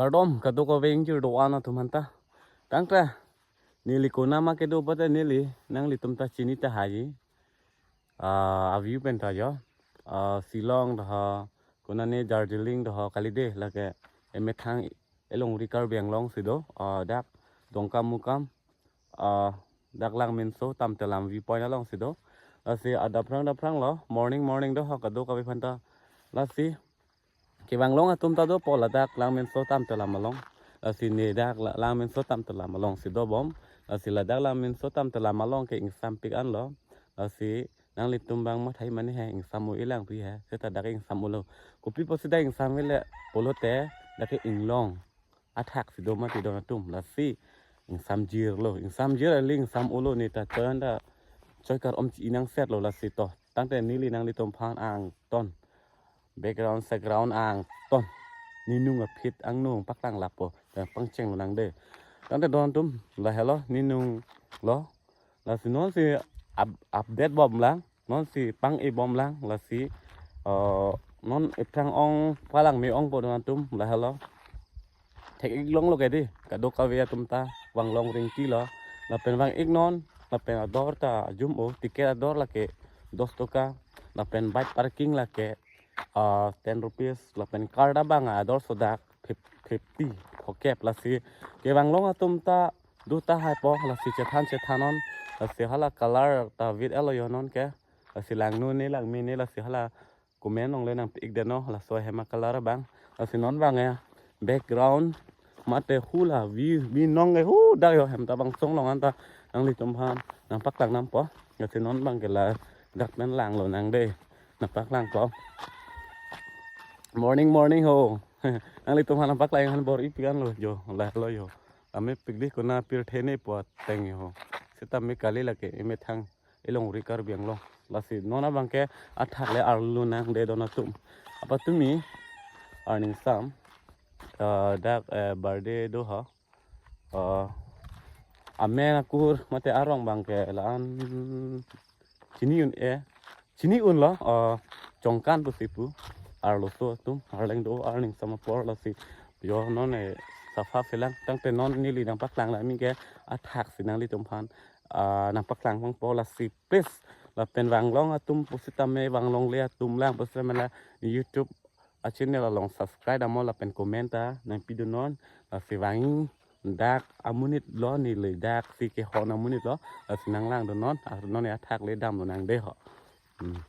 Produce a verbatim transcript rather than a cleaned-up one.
Kardom kadokave ingjir do-an atum aphanta. Tangte neli konat ma kedo pute neli nanglitum ta chini tahai. Ah, a-view pen ta jo. Ah, Shillong doho, konane Darjeeling doho kali de, lake emethang elongri Karbi Anglong si do. Ah, dak Dongkamukam, ah, dak Langminso Tamtelam viewpoint along si do. Lasi adap phrang dap phrang lo, morning morning doho kadokave aphanta. Lasi kevang long atum ta dopo ladak Langminso Tamtelam along. Lasi ne dak la-, Langminso Tamtelam along si dobom. Lasi ladak Langminso Tamtelam along ke ingsampik anlo. Lasi nanglitum abang mathai mane he ingsam-o-e lang pi he. Seta dak ingsam-o-lo. Kopi pusi dak ingsam-e le pulote dak ke inglong athak si do mati don atum. Lasi ingsamjir lo. Ingsamjir ali ingsam-o-lo, ne ta choi anda choi kar-om chi inang set lo lasi to. Tangte neli nanglitum aphan angton. Background, background angton. Ninung aphi angno paklang lapo. Dan pangcheng lo nang de. Tangte don atum lahelo ninung lo. Lasi non si up-, update bom lang. Non si pang-e bom lang. Lasi, eh, non ephrang ong palang me ongpo don atum lahelo. Thek-ik longlo ke di. Kadokave atum ta vang long ringki lo. Lapen vang-ik non. Lapen ador ta jum-o. Ticket ador lake dos toka. Lapen bike parking lake, ah, ten rupees. Lapen car ta abang ador sodak fif-, fifty. Phokep lasi kevang long atum ta do tahai po. Lasi chethan chethan non. Lasi hala color ta vit elo yo non ke. Lasi langno ne langme ne lasi hala comment along le nangpi-ik det non, laso hem a-color abang. Lasi non abang ya background mate hula view, view nong ke hu dak yo hem ta bang song long anta nanglitum aphan nangpaklang nangpo. Lasi non abang ke ladak pen lang lo nang de, nangpaklang po. Morning morning ho. Nanglitum aphan nangpaklang aphan bor-i pi anlo jo, lahelo jo. Amepik di konat pirthe ne po ateng ho. Seta me kali lake emethang elongri Karbi Anglong. Lasi non abang ke athak le arlo nang de don atum. Apa tumi arning sam, eh, dak, eh, birthday doho. Eh, amen akur mate arong abang ke la-an chini un-e, chini unlo, eh, Chongkan pusi pu. Arloso atum arleng do arning sam apor lasi jo non e sapha phelang. Tangte non neli nangpaklang la mi ke athak si nanglitum aphan, ah, nangpaklang pangpo lasi please. Lapen vang long atum pusitame vang longle atum lang pusitame la YouTube a-channel along subscribe amo lapen comment ta nangpi dun non. Lasi vang dak amonit lo neli dak si kehon amonit lo. Lasi nanglang dun non. Ah, non e athak le dam lo nang de ho. Hmm.